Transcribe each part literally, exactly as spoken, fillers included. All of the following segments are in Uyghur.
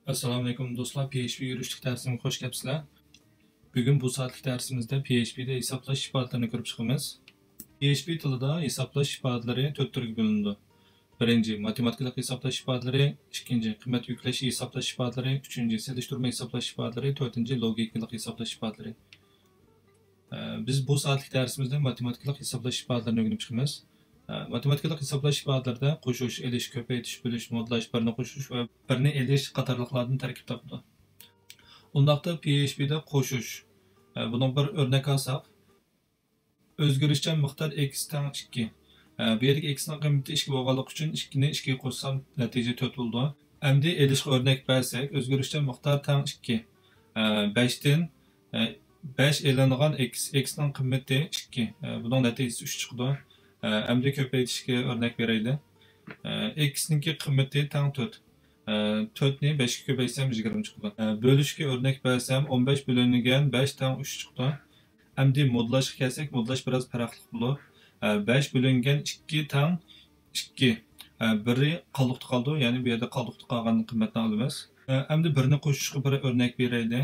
ئەسسالامۇئەلەيكۇم دوستلار، پي ئېچ پى يۈرۈشلۈك دەرسىمگە خوش كەپسىلەر. بۈگۈن بۇ سائەتلىك دەرسىمىزدە پي ئېچ پىدە ھېسابلاش ئىپادىلىرىنى كۆرۈپ چىقىمىز. پي ئېچ پى تىلىدا ھېسابلاش ئىپادىلىرى تۆت تۈرگە بۆلۈنىدۇ. بىرىنچى، ماتېماتىكىلىق ھېسابلاش ئىپادىلىرى، ئىككىنچى، قىممەت يۈكلەش ھېسابلاش ئىپادىلىرى، ئۈچىنچى، سېلىشتۇرما ھېسابلاش ئىپادىلىرى، تۆتىنچى، لوگىكىلىق ھېسابلاش ئىپادىلىرى. ئە، بىز بۇ سائەتلىك دەرسىمىزدە ماتېماتىكىلىق ھېسابلاش ئىپادىلىرىنى ئۆگىنىپ چىقىمىز. ئە، ماتېماتىكىلىق ھېسابلاش ئىپادىلىرىدە قوشۇش، ئېلىش، كۆپەيتىش، بۆلۈش، مودلاش، بىرنى قوشۇش ۋە بىرنى ئېلىش قاتارلىقلاردىن تەركىب تاپىدۇ. ئۇنداقتا پي ئېچ پىدە قوشۇش، ئە، بۇنىڭ بىر ئۆرنەك ئالساق، ئۆزگىرىشچان مىقدار ئېكس تەڭ ئىككى. ئە، بۇ يەردىكى ئېكسنىڭ قىممىتى ئىككى بولغانلىقى ئۈچۈن ئىككىنى ئىككىگە قوشسام نەتىجە تۆت بولىدۇ. ئەمدى ئېلىشقا ئۆرنەك بەرسەك، ئۆزگىرىشچان مىقدار تەڭ ئىككى. ئە، بەشتىن، ئە، بەش ئېلىنغان ئېكس، ئېكسنىڭ قىممىتى ئىككى. ئە، بۇنىڭ نەتىجىسى ئۈچ چىقىدۇ. ئە، ئەمدى كۆپەيتىشكە ئۆرنەك بېرەيلى. ئە، ئېكسنىڭكى قىممىتى تەڭ تۆت. ئە، تۆتنى بەشكە كۆپەيتسەم يىگىرمە چىقىدۇ. ئە، بۆلۈشكە ئۆرنەك بەرسەم ئون بەش بۆلۈنگەن بەش تەڭ ئۈچ چىقىدۇ. ئەمدى مودلاشقا كەلسەك، مودلاش بىراز پەرقلىق بولىدۇ. ئە، بەش بۆلۈنگەن ئىككى تەڭ ئىككى. ئە، بىرى قالدۇقتا قالىدۇ، يەنى بۇ يەردە قالدۇقتا قالغان قىممەتنى ئالىمىز. ئە، ئەمدى بىرنى قوشۇشقا بىر ئۆرنەك بېرەيلى.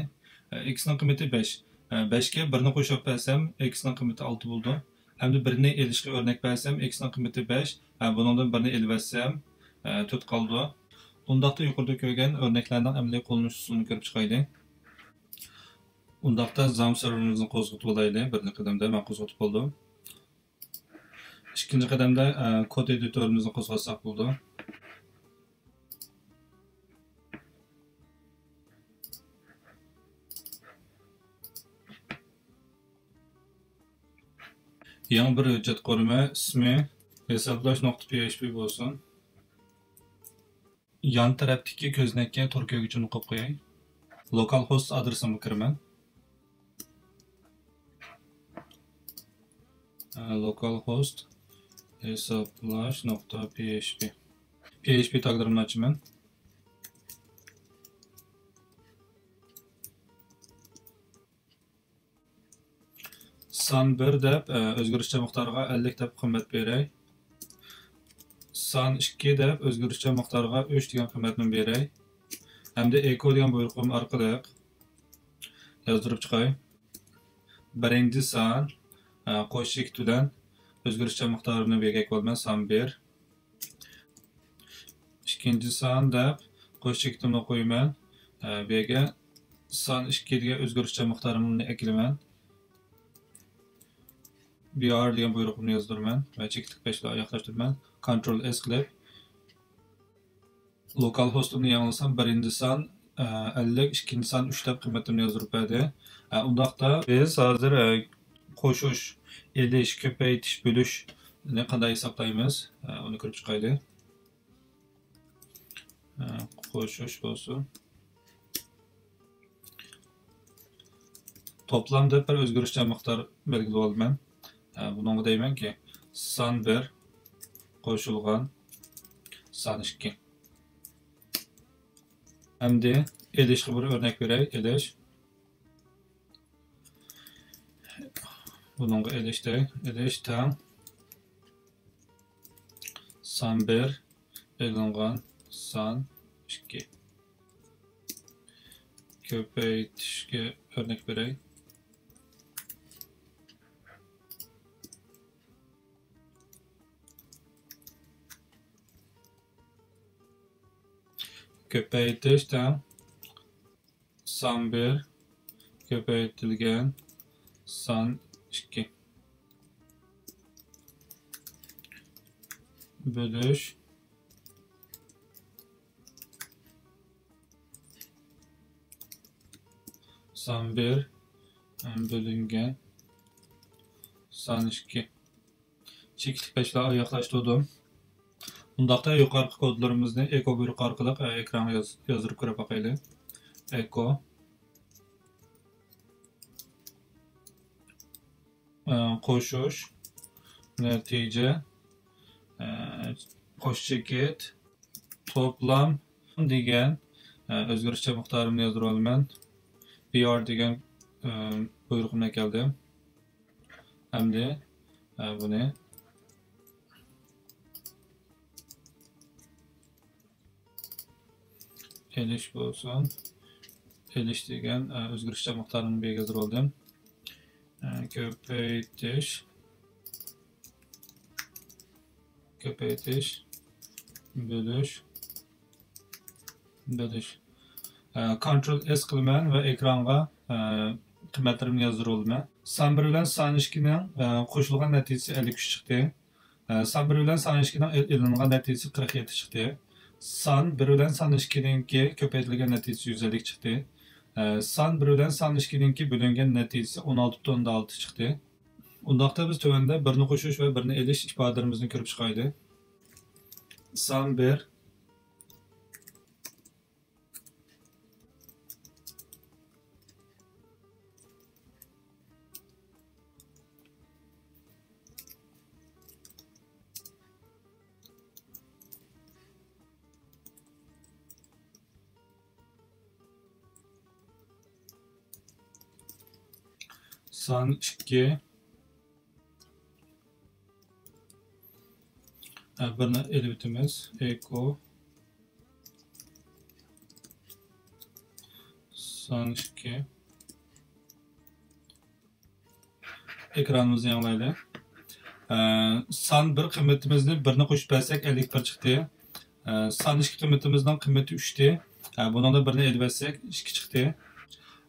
ئە، ئېكسنىڭ قىممىتى بەش. ئە، بەشكە بىرنى قوشۇپ بەرسەم، ئېكسنىڭ قىممىتى ئالتە بولىدۇ. ئەمدى بىرنى ئېلىشقا ئۆرنەك بەرسەم، ئېكسنىڭ قىممىتى بەش. ئە، بۇنىڭدىن بىرنى ئېلىۋەتسەم، ئە، تۆت قالىدۇ. ئۇنداقتا يۇقىرىدا كۆرگەن ئۆرنەكلەرنىڭ ئەمەلىي قوللىنىش ئۇسۇلىنى كۆرۈپ چىقايلى. ئۇنداقتا زام سېرۋېرىمىزنى قوزغىتىۋالايلى. بىرىنچى قەدەمدە مەن قوزغىتىپ بولدۇم. ئىككىنچى قەدەمدە، ئە، كود ئېدىتورىمىزنى قوزغاتساق بولىدۇ. يېڭى بىر ھۆججەت قۇرىمەن، ئىسمى ھېسابلاش نۇقتا پي ئېچ پى بولسۇن. يان تەرەپتىكى كۆزنەككە تور كۆرگۈچىنى قويۇپ قوياي. لوكال خوست ئادرېسىمغا كىرىمەن. لوكال خوست ھېسابلاش نۇقتا پي ئېچ پى. پي ئېچ پى تاگلىرىمنى ئاچىمەن. سان بىر دەپ، ئە، ئۆزگىرىشچان مىقدارغا ئەللىك دەپ قىممەت بېرەي. سان ئىككى دەپ ئۆزگىرىشچان مىقدارغا ئۈچ دېگەن قىممەتنى بېرەي. ئەمدى ئېكو دېگەن بۇيرۇقۇم ئارقىلىق يازدۇرۇپ چىقاي. بىرىنچى سان، ئە، قوش چېكىت بىلەن ئۆزگىرىشچان مىقدارىنى بەرگەن بولىمەن، سان بىر. ئىككىنچى سان دەپ قوش چېكىتىمنى قويىمەن. ئە، بۇ يەرگە سان ئىككى دېگەن ئۆزگىرىشچان مىقدارىمنى ئەكىلىمەن. بىئار دېگەن بۇيرۇقۇمنى يازدۇرىمەن ۋە چېكىتلىك پەشلا ئاياغلاشتۇرىمەن. كونترول ئېس قىلىپ، لوكال خوستۇمنى يېڭىلىسام، بىرىنچى سان، ئە، ئەللىك، ئىككىنچى سان ئۈچ دەپ قىممىتىمنى يازدۇرۇپ بەردى. ئە، ئۇنداقتا بىز ھازىر، ئە، قوشۇش، ئېلىش، كۆپەيتىش، بۆلۈشنى قانداق ھېسابلايمىز؟ ئە، ئۇنى كۆرۈپ چىقايلى. ئە، قوشۇش بولسۇن. توپلام دەپ بىر ئۆزگىرىشچان مىقدار بەلگىلىۋالىمەن. ئە، بۇنىڭغا دەيمەنكى، سان بىر قوشۇلغان سان ئىككى. ئەمدى ئېلىشقا بىر ئۆرنەك بېرەي، ئېلىش. بۇنىڭغا ئېلىش دەي، ئېلىش تەڭ سان بىر ئېلىنغان سان ئىككى. كۆپەيتىشكە ئۆرنەك بېرەي. كۆپەيتىش تەڭ سان بىر كۆپەيتىلگەن سان ئىككى. بۆلۈش سان بىر بۆلۈنگەن سان ئىككى. چېكىتلىك پەشلا ئاياغلاشتۇردۇم. ئۇنداقتا يۇقىرىقى كودلىرىمىزنى ئېكو بۇيرۇقى ئارقىلىق، ئە، ئېكرانغا ياز-، يازدۇرۇپ كۆرۈپ باقايلى. ئېكو، ئە، قوشۇش، نەتىجە، ئە، قوش چېكىت، توپلام دېگەن، ئە، ئۆزگىرىشچان مىقدارىمنى يازدۇرۇۋالىمەن. بىئار دېگەن، ئە، بۇيرۇقۇمنى ئەكەلدىم. ئەمدى، ئە، بۇنى، ئە، ئېلىش بولسۇن. ئېلىش دېگەن، ئە، ئۆزگىرىشچان مىقدارنى بىرگە ھازىر بولدۇم. ئە، كۆپەيتىش. كۆپەيتىش. بۆلۈش. بۆلۈش. ئە، كونترول ئېس قىلىمەن ۋە ئېكرانغا، ئە، قىممەتلىرىمنى يازدۇرۇۋالىمەن. سان بىر بىلەن سان ئىككىنىڭ، ئە، قوشۇلغان نەتىجىسى ئەللىك ئۈچ چىقتى. ئە، سان بىر بىلەن سان ئىككىنىڭ ئېل-، ئېلىنغان نەتىجىسى قىرىق يەتتە چىقتى. سان بىر بىلەن سان ئىككىنىڭكى كۆپەيتىلگەن نەتىجىسى يۈز ئەللىك چىقتى. ئە، سان بىر بىلەن سان ئىككىنىڭكى بۆلۈنگەن نەتىجىسى ئون ئالتە پۈتۈن ئوندىن ئالتە چىقتى. ئۇنداقتا بىز تۆۋەندە بىرنى قوشۇش ۋە بىرنى ئېلىش ئىپادىلىرىمىزنى كۆرۈپ چىقايلى. سان بىر. سان ئىككى. ھە، بىرنى ئېلىۋېتىمىز. ئېكو. سان ئىككى. ئېكرانىمىزنى يېڭىلايلى. ئە، سان بىر قىممىتىمىزنى بىرنى قوشۇپ بەرسەك، ئەللىك بىر چىقتى. ئە، سان ئىككى قىممىتىمىزنىڭ قىممىتى ئۈچتى. ئە، بۇنىڭدا بىرنى ئېلىۋەتسەك، ئىككى چىقتى.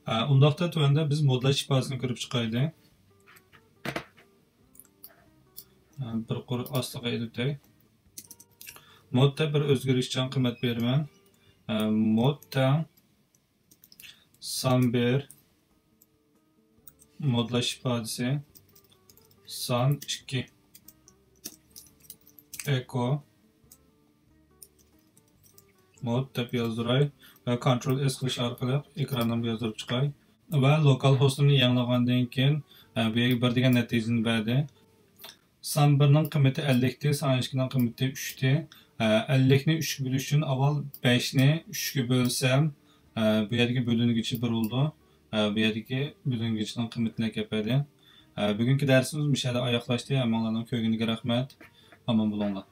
ئە، ئۇنداقتا تۆۋەندە بىز مودلاش ئىپادىسىنى كۆرۈپ چىقايلى. ئە، بىر قۇر ئاستىغا ئېلىۋېتەي. مود دەپ بىر ئۆزگىرىشچان قىممەت بېرىمەن. ئە، مود تەڭ سان بىر، مودلاش ئىپادىسى، سان ئىككى، ئېكو مود دەپ يازدۇراي ۋە كونترول ئېس قىلىش ئارقىلىق ئېكراندىن يازدۇرۇپ چىقاي. ۋە لوكال خوستۇمنى يېڭىلىغاندىن كېيىن، ئە، بۇ يەرگە بىر دېگەن نەتىجىنى بەردى. سان بىرنىڭ قىممىتى ئەللىكتى، سان ئىككىنىڭ قىممىتى ئۈچتى. ئە، ئەللىكنى ئۈچكە بۆلۈش ئۈچۈن ئاۋۋال بەشنى ئۈچكە بۆلسەم، ئە، بۇ يەردىكى بۆلۈنگۈچى بىر بولىدۇ. ئە، بۇ يەردىكى بۆلۈنگۈچىنىڭ قىممىتىنى ئەكەپ بەردى. ئە، بۈگۈنكى دەرسىمىز مۇشۇ يەردە ئاياغلاشتى. ھەممىڭلارنىڭ كۆرگىنىگە رەھمەت. ئامان بولۇڭلار.